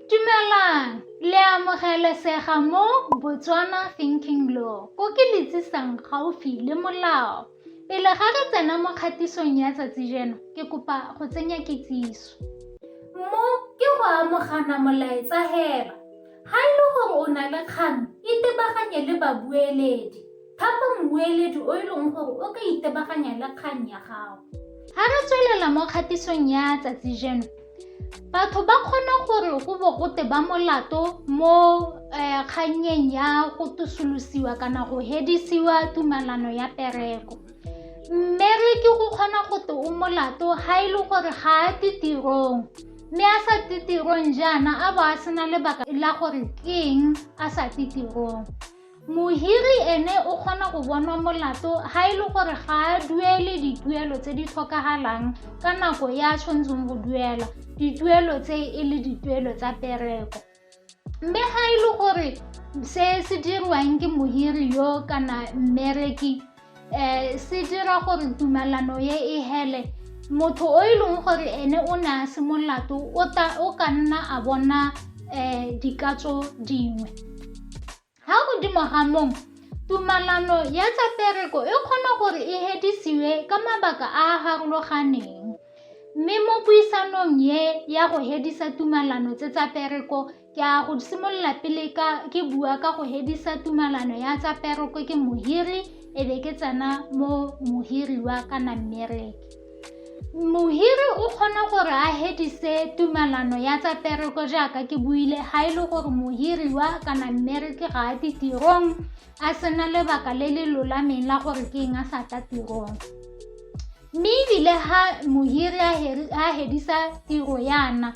Dumelang, le amogelesega mo Botswana Thinking Law, ko ke le tsisang gaufi le molao. Pele ga re tsena mo kgatisong ya tsatsi jeno, ke kopa go tsenya kitsiso. Mo ke go amogana molaetsa hela. Ga e le gore o na le kgang, itebaganye le babueledi. Thapa mmueledi o e leng gore o ka itebaganya le kgang ya gago. Ga re tswelela mo kgatisong ya tsatsi jeno, batho ba kgona gore go bo gote ba molato mo kgannyeng ya go tosolosiwa kana go hedisiwa tumalano ya pereko. Mmereki go kgona gote o molato ga e le gore ga a te tirong, mme a sa te tirong jaana a bo a sena lebaka la gore ke eng a sa te tirong. Mohiri ene o kgona go bonwa molato ga e le gore ga a duele dituelo tse di tlhokagalang ka nako ya tshwanetseng go duela dituelo tse e le dituelo tsa pereko. Mme ga e le gore se se dirwang ke mohiri yo kana mmereki se dira gore tumalano ye e hele, motho o e leng gore ene o ne a se molato o ka nna a bona dikatso dingwe. Ga godimo ga mong, tumalano ya tsa pereko e kgona gore e hedisiwe ka mabaka a a farologaneng. Mme mo puisanong ye ya go hedisa tumalano tse tsa pereko, ke a go simolola pele ka ke bua ka go hedisa tumalano ya tsa pereko ke mohiri, e be ke tsena mo mohiriwa kana mmereki. Mohiri o kgona gore a hedise tumalano ya tsa pereko jaaka ke buile ga e le gore mohiriwa kana mmereki ga a te tirong a sena lebaka le le lolameng la gore ke eng a sa tla tirong. Mme ebile ga mohiri a hedisa tiro yana,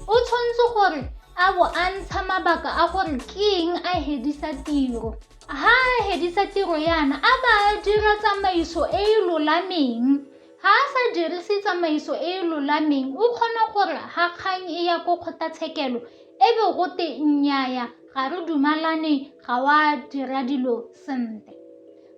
o tshwanetse gore a bo a ntsha mabaka a gore ke eng a hedisa tiro. Ha a hedisa tiro yana, a ba a dira tsamaiso e e lolameng. Ha a sa dirise tsamaiso e e lolameng, o kgona gore ha kgang e ya ko kgotlatshekelo e be gote nnyaya ga re dumalane, ga wa dira dilo sentle.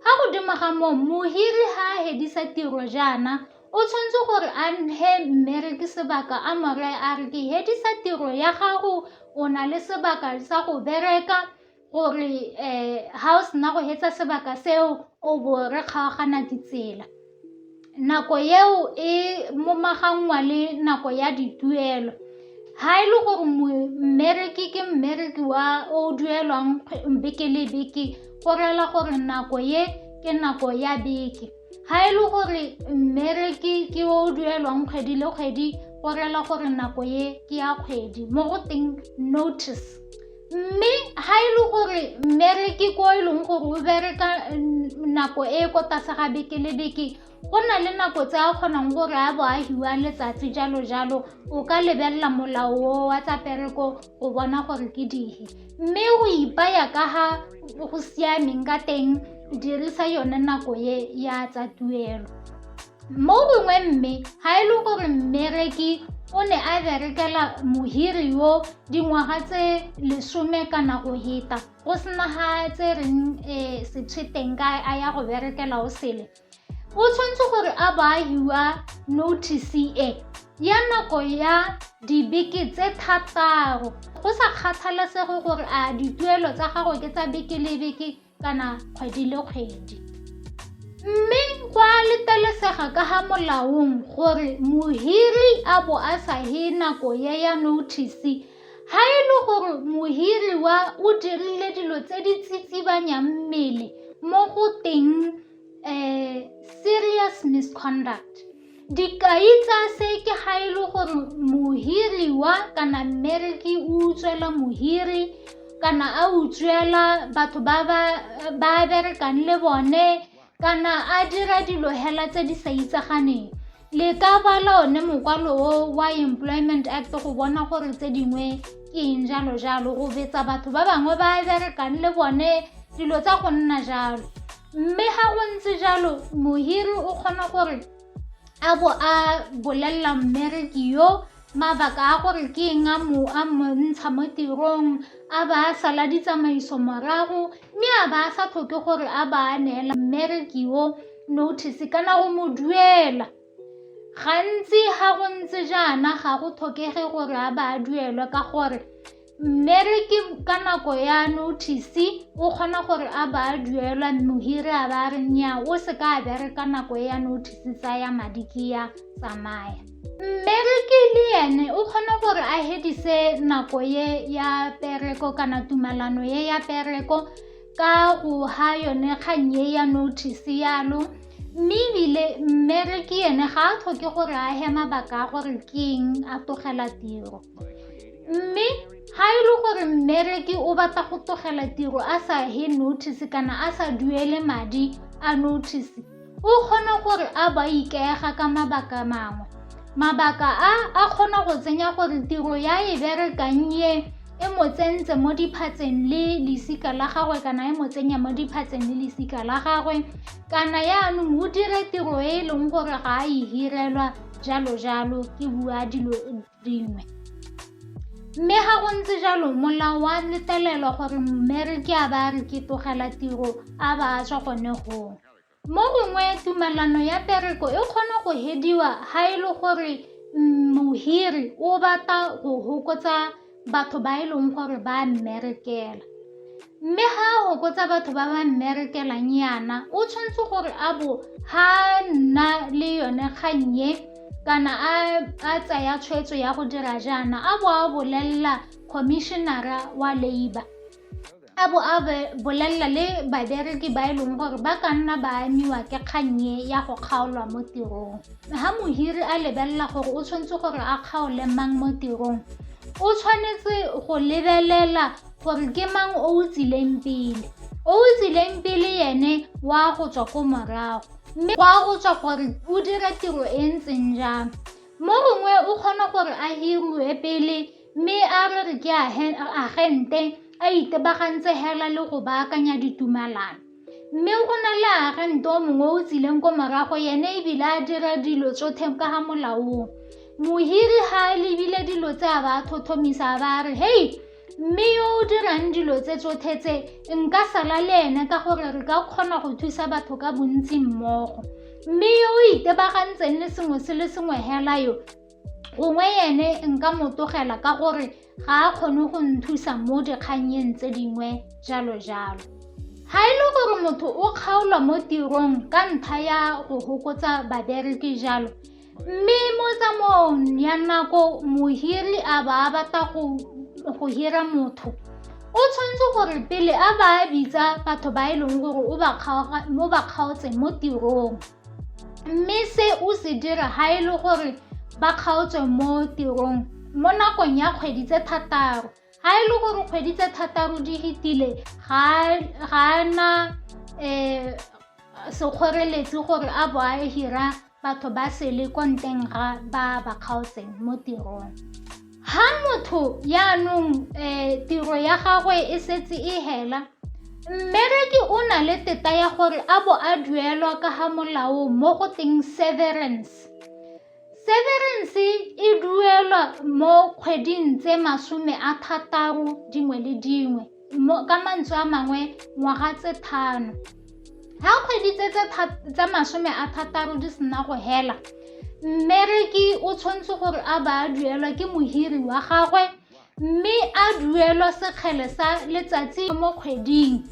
Ga godimo ga moo, mohiri ha a hedisa tiro jaana, o tshwanetse gore a he mmereki sebaka a mo reye a re ke hedisa tiro ya gago, o na le sebaka sa go bereka gore ha o sena go hetsa sebaka seo o bo re kgaogana ditsela. Nako eo e momaganngwa le nako ya dituelo. Ha e le gore mmereki ke mmereki wa o duelwang beke le beke, go reela gore nako ye ke nako ya beke. Ha e le gore mmereki ke o duelwang kgwedi le kgwedi, go reela gore nako ye ke ya kgwedi, mo go teng notice. Mme ha e le gore mmereki ko e leng gore o bereka nako e ko tlase ga beke le beke, go na le nako tse a kgonang gore a bo a hiwa letsatsi jalo jalo, o ka lebelela molao o wa tsa pereko go bona gore ke dife. Mme go ipaya ka ga go siameng ka teng, dirisa yone nako e ya tsa tuelo. Mo gongwe mme ga e le gore mmereki o ne a berekela mohiri yo dingwaga tse 10 kana go heta, go sena ga tse reng setshwe teng ka a ya go berekela o sele, o tshwanetse gore a bo a hiwa notice e ya nako ya dibeke tse 6, go sa kgathalesege gore a dituelo tsa gago ke tsa beke le beke kana kgwedi le kgwedi. Mme go a letelesega ka ga molaong gore mohiri a bo a sa he nako ye ya notice ha e le gore mohiriwa o dirile dilo tse di tsitsibanyang mmele mo go teng serious misconduct. Dikai tsa se ke ga e le gore mohiriwa kana mmereki o utswela mohiri kana a utswela batho ba ba berekang le bone kana a dira dilo hela tse di sa itsaganeng. Le ka bala one mokwalo o wa Employment Act go bona gore tse dingwe ke eng jalo jalo, go betsa batho ba bangwe ba berekang le bone, dilo tsa go nna jalo. Mme ga go ntse jalo, mohiri o kgona gore a bo a bolelela mmereki yo mabaka a gore ke eng a mo ntsha mo tirong, a ba a sala ditsamaiso morago, mme a ba a sa tlhoke gore a ba a neela mmereki yo notice kana go mo duela. Gantsi ga go ntse jaana ga go tlhokege gore a ba a duelwe ka gore Mmereki ka nako ya notice o kgona gore a ba a duelwa, mohiri a ba a re nnyaa o se ka a bereka nako ya notice, tsaya madi ke ya tsamaya. Mmereki le ene o kgona gore a hedise nako ye ya pereko kana tumalano ye ya pereko ka go ha yone kgang ye ya notice yalo, mme ebile mmereki ene ga a tlhoke gore a he mabaka a gore ke eng a tlogela tiro. Mme ga e le gore mmereki o batla go tlogela tiro a sa he notice kana a sa duele madi a notice, o kgona gore a ba ikaega ka mabaka mangwe. Mabaka a a kgona go tsenya gore tiro ya e berekang ye e mo tsentse mo diphatseng le lesika la gagwe kana e mo tsenya mo diphatseng le lesika la gagwe, kana yaanong o dire tiro e e leng gore ga a e hirelwa, jalo jalo, ke bua dilo dingwe. Mme ga go ntse jalo molao wa letelelwa gore mmereki a ba a re ke tlogela tiro a ba a tswa gone goo. Mo gongwe tumalano ya pereko e kgona go hediwa ga e le gore mohiri o batla go hokotsa batho ba e leng gore ba mmerekela. Mme ga a hokotsa batho ba ba mmerekelang yana, o tshwanetse gore a bo ga nna le yone kgang e kana a tsaya tshwetso ya go dira jaana, a bo a bolelela commissionera wa labour, a bo a bolelela le babereki ba e leng gore ba ka nna ba amiwa ke kgang e ya go kgaolwa mo tirong. Ga mohiri a lebelela gore o tshwanetse gore a kgaole mang mo tirong, o tshwanetse go lebelela gore ke mang o o tsileng pele. O o tsileng pele ene wa go tswa ko morago, mme go a go tswa gore o dira tiro e ntseng jang. Mo gongwe o kgona gore a hiriwe pele mme a re re ke agente a itebagantse hela le go baakanya ditumalano. Mme go na le agente o mongwe o tsileng ko morago ene ebile a dira dilo tsotlhe ka ga molaong. Mohiri ga a lebile dilo tse a ba a thothomisa a ba a re hei, mme yo o dirang dilo tse tsotlhe tse nka sala le ene ka gore re ka kgona go thusa batho ka bontsi mmogo. Mme yo o itebagantseng le sengwe se le sengwe hela yo, gongwe ene nka mo tlogela ka gore ga a kgone go nthusa mo dikgannyeng tse dingwe jalo jalo. Ga e le gore motho o kgaolwa mo tirong ka ntlha ya go hokotsa babereki jalo, mme mo tsamaong ya nako mohiri a ba a batla go hira motho, o tshwanetse gore pele a ba a bitsa batho ba e leng gore o ba kgaotse mo tirong. Mme se o se dira ga e le gore ba kgaotswe mo tirong mo nakong ya kgwedi tse 6. Ga e le gore kgwedi tse 6 di fetile ga a na sekgoreletsi gore a bo a hira batho ba sele ko nteng ga ba ba kgaotseng mo tirong. Ha motho yaanong tiro ya gagwe e setse e hela, mmereki o na le teta ya gore a bo a duelwa ka ga molao mo go teng severance. Severance e duelwa mo kgweding tse 60 dingwe le dingwe, ka mantswe a mangwe ngwaga tse 5. Ha kgwedi tse tsa 60 di sena go hela, mmereki o tshwanetse gore a ba a duelwa ke mohiri wa gagwe, mme a duelwa sekgele sa letsatsi mo kgweding.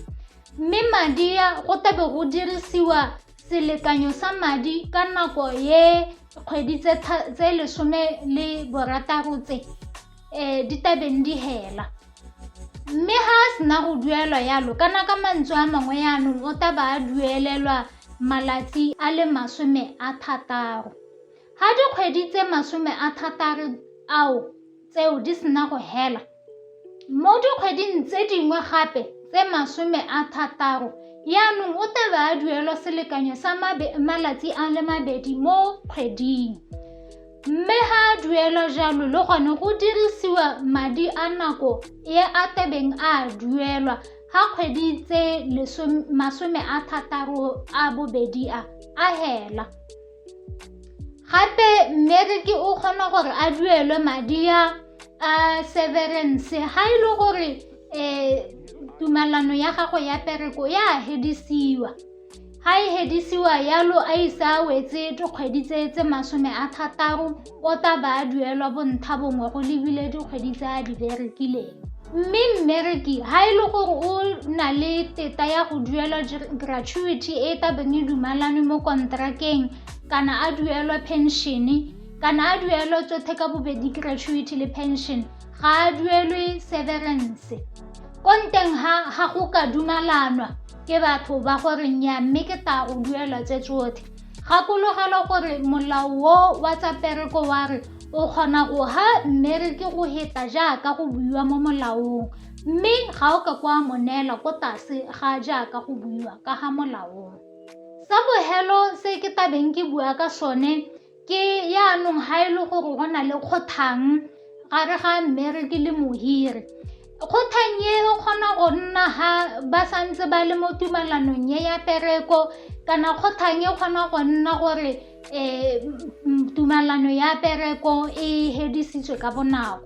Mme madi a go tlabe go dirisiwa selekanyo sa madi ka nako ye kgwedi tse 16 tse di tabeng di hela. Mme ga a sena go duelwa yalo, kana ka mantswe a mangwe yaanong o tla ba a duelelwa malatsi a le 60. Ga dikgwedi tse 60 ao tseo di sena go hela, mo dikgweding tse dingwe gape tse 60 yaanong o tla ba a duelwa selekanyo sa malatsi a le 2 mo kgweding. Mme ga a duelwa jalo le gone go dirisiwa madi a nako e a tabeng a duelwa ga kgwedi tse 62 a hela. Gape mmereki o kgona gore a duelwe madi a severance ga e le gore tumalano ya gago ya pereko ya hedisiwa. Ga e hedisiwa yalo a ise a wetse dikgwedi tse 60, o tla ba a duelwa bontlha bongwe go lebile dikgwedi tse a di berekileng. Mme mmereki ha e le gore o na le teta ya go duelwa gratuity e tabeng e dumalanwe mo kontrakeng kana a duelwa pension-e kana a duelwa tsotlhe ka bobedi gratuity le pension, ga a duelwe severance. Ko nteng ha go ka dumalanwa ke batho ba gore nnyaa mme ke tla go duela tse tsotlhe. Gakologelwa gore molao o wa tsa pereko wa re o kgona go ha mmereki go heta jaaka go buiwa mo molaong, mme ga o ka kwa mo neela ko tlase ga jaaka go buiwa ka ga molaong. Sa bohelo se ke tabeng ke bua ka sone ke yaanong ha e le gore go na le kgothang gare ga mmereki le mohiri. Kgothang e e kgona go nna ha ba santse ba le mo tumalanong e ya pereko, kana kgothang e kgona go nna gore tumalano ya pereko e hedisitswe ka bonako.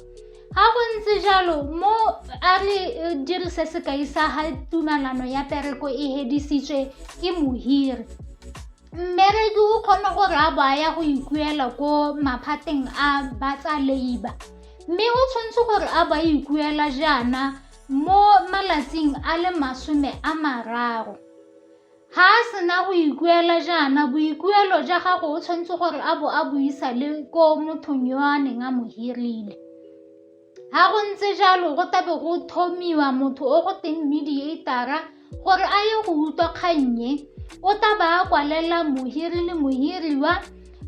Ga go ntse jalo, mo a re dirise sekai sa ha tumalano ya pereko e hedisitswe ke mohiri, mmereki o kgona gore a bo a ya go ikuela ko maphateng a ba tsa labour, mme o tshwanetse gore a bo a ikuela jaana mo malatsing a le 30. Ha a sena go ikuela jaana, boikuelo ja gago o tshwanetse gore a bo a buisa le ko mothong yo a neng a mo hirile. Ha go ntse jalo, go tabe go thomiwa motho o go teng mediator-a gore a ye go utlwa kgang e. O tla ba a kwalela mohiri le mohiriwa,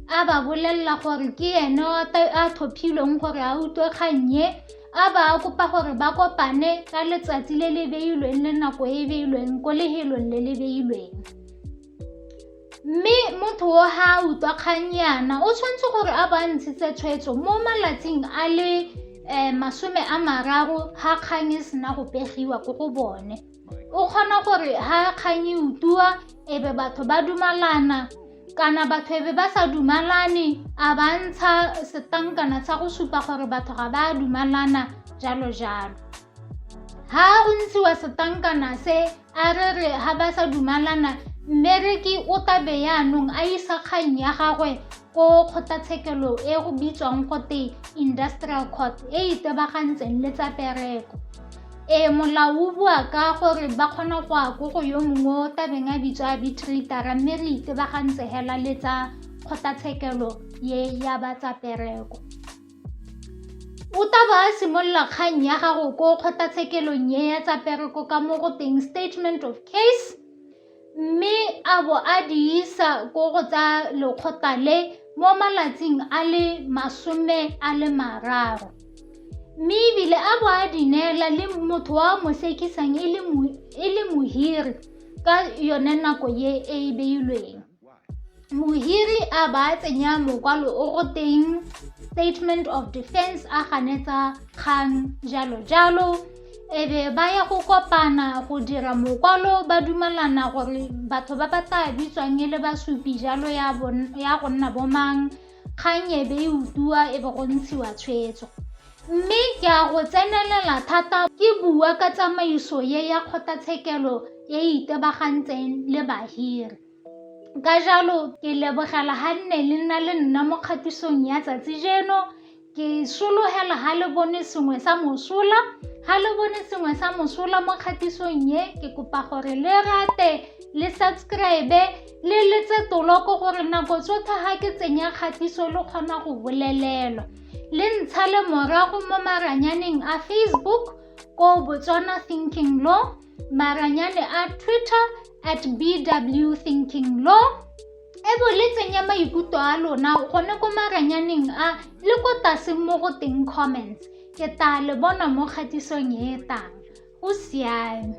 a ba bolelela gore ke ene a tlhophilweng gore a utlwe kgang e, a ba kopa gore ba kopane ka letsatsi le le beilweng le nako e e beilweng ko lehelong le le beilweng. Mme motho o ha a utlwa kgang yana, o tshwanetse gore a ba ntshitse tshwetso mo malatsing a le 30 ha kgang e sena go pegiwa ko go bone. O kgona gore ha kgang e utlwiwa e be batho ba dumalana, kana batho e be ba sa dumalane, a ba ntsha setankana sa go supa gore batho ga ba dumalana, jalo jalo. Ha go ntshiwa setankana se, a re re ha ba sa dumalana, mmereki o tabe yaanong a isa kgang ya gagwe ko kgotlatshekelo e go bitswang gote Industrial Court e itebagantseng le tsa pereko. Molao o bua ka gore ba kgona go ya ko go yo mongwe o tabeng a bitswa arbitrator-a, mme re itebagantse hela le tsa kgotlatshekelo ye ya ba tsa pereko. O taba a simolola kgang ya gago ko kgotlatshekelong ye ya tsa pereko ka mo go teng statement of case, mme a bo a di isa ko go tsa lekgotla le mo malatsing a le 30. Mme ebile a bo a di neela le motho wa mo sekisang e le mohiri ka yone nako ye e beilweng. Mohiri a ba tsenya mokwalo o go teng statement of defense a ganetsa kgang jalo jalo, e be ba ya go kopana go dira mokwalo, ba dumalana gore batho ba ba tla bitswang e le basupi jalo ya go nna bomang, kgang e be e utlwiwa e be go ntshiwa tshwetso. Mme ke a go tsenelela thata ke bua ka tsamaiso ye ya kgotlatshekelo e e itebagantseng le bahiri. Ka jalo ke lebogela ha nne le nna le nna mo kgatisong ya tsatsi jeno, ke sologela ha le bone sengwe sa mosola. Ha le bone sengwe sa mosola mo kgatisong ye, ke kopa gore le rate, le subscribe, le letse toloko gore nako tsotlhe ha ke tsenya kgatiso le kgona go bolelelwa. Le ntshale morago mo maranyaneng a Facebook ko Botswana Thinking Law, maranyane a Twitter at BW Thinking Law. E bo le tsenya maikutlo a lona gone ko maranyaneng a le ko tlase mo go teng comments. Ke tla le bona mo kgatisong e tlang. Go siame.